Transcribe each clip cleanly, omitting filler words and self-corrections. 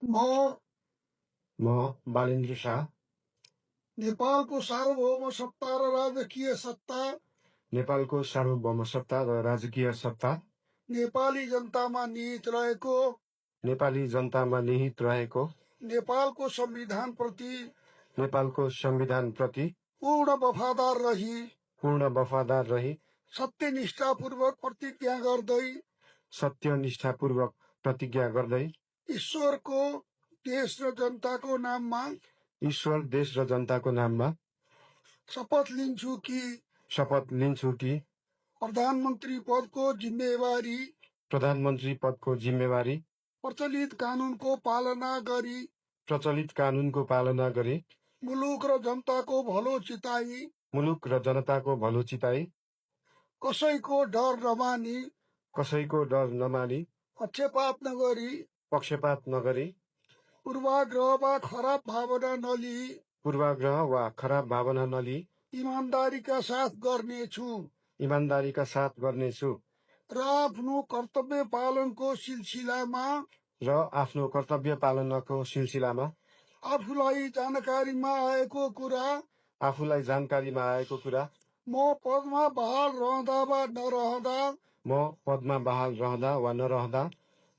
म म बालेन्द्र शाह नेपालको सार्वभौम सत्ता र राजकीय सत्ता नेपालको सार्वभौम सत्ता र राजकीय सत्ता नेपाली जनतामा निहित रहेको नेपाली जनतामा निहित रहेको नेपालको संविधानप्रति नेपालको संविधानप्रति पूर्ण वफादार रही सत्यनिष्ठापूर्वक प्रतिज्ञा गर्दै सत्यनिष्ठापूर्वक प्रतिज्ञा गर्दै ईश्वरको देश र जनताको नाममा ईश्वर देश र जनताको नाममा शपथ लिन्छु कि प्रधानमन्त्री पदको जिम्मेवारी प्रचलित कानुनको पालना गरी मुलुक र जनताको भलो चिताई कसैको डर नमानी पक्षपात नगरी पूर्वाग्रह वा खराब भावना नलिई इमानदारीका साथ गर्नेछु र आफ्नो कर्तव्य पालनको सिलसिलामा आफूलाई जानकारीमा आएको कुरा म पदमा बहाल रहँदा वा नरहँदा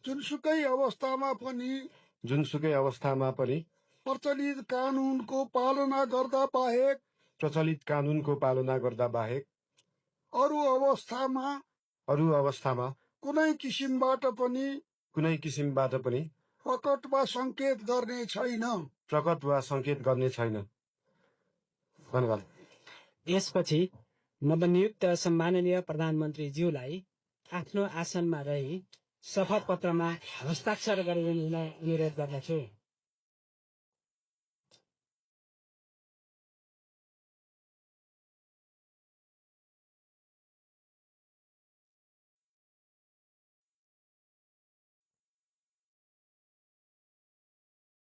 जुनसुकै अवस्थामा पनि प्रचलित कानुनको पालना गर्दा बाहेक अरू अवस्थामा कुनै किसिमबाट पनि प्रकट वा संकेत गर्ने छैन। धन्यवाद। यसपछि नवनियुक्त सम्माननीय प्रधानमन्त्रीज्यूलाई आफ्नो आसनमा रही शपथ पत्रमा हस्ताक्षर गरिदिन अनुरोध गर्दछु।